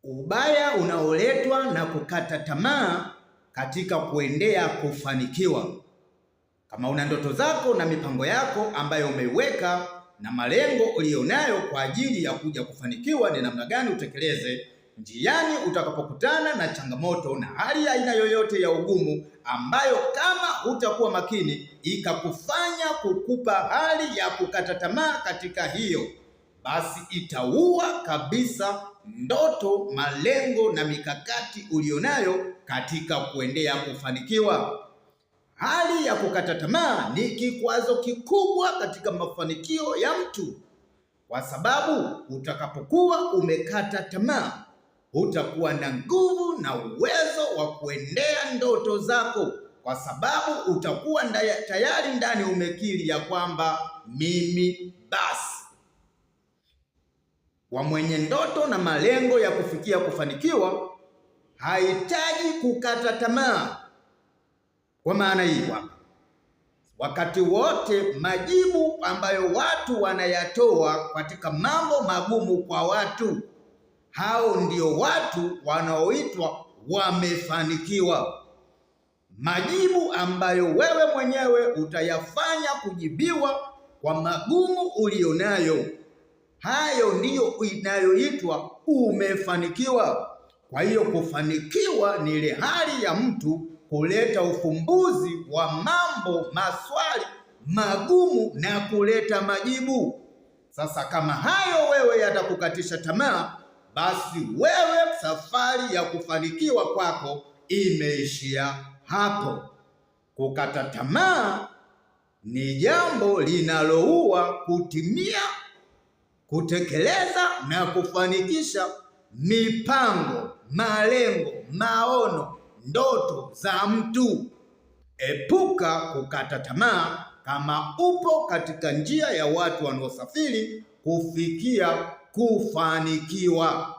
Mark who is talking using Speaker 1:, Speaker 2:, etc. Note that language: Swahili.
Speaker 1: Ubaya unaoletwa na kukata tamaa katika kuendea kufanikiwa. Kama una ndoto zako na mipango yako ambayo umeiweka na malengo ulionayo kwa ajili ya kuja kufanikiwa, ni namna gani utekeleze njiani utakapokutana na changamoto na hali ya aina yoyote ya ugumu ambayo kama hutakuwa makini ikakufanya kukupa hali ya kukata tamaa katika hiyo, basi itaua kabisa ndoto, malengo na mikakati ulionayo katika kuendea kufanikiwa. Hali ya kukata tamaa ni kikwazo kikubwa katika mafanikio ya mtu, kwa sababu utakapokuwa umekata tamaa hutakuwa na nguvu na uwezo wa kuendea ndoto zako, kwa sababu utakuwa tayari ndani umekiri ya kwamba mimi basi. Kwa mwenye ndoto na malengo ya kufikia kufanikiwa hahitaji kukata tamaa. Kwa maana hii kwamba wakati wote majibu ambayo watu wanayatoa katika mambo magumu kwa watu hao ndio watu wanaoitwa wamefanikiwa. Majibu ambayo wewe mwenyewe utayafanya kujibiwa kwa magumu ulionayo, hayo ndiyo inayoitwa umefanikiwa. Kwa hiyo kufanikiwa ni ile hali ya mtu kuleta ufumbuzi wa mambo, maswali magumu na kuleta majibu. Sasa kama hayo wewe yatakukatisha tamaa, basi wewe safari ya kufanikiwa kwako imeishia hapo. Kukata tamaa ni jambo linaloua kutimia, kutekeleza na kufanikisha mipango, malengo, maono, ndoto za mtu. Epuka kukata tamaa kama upo katika njia ya watu wanaosafiri kufikia kufanikiwa.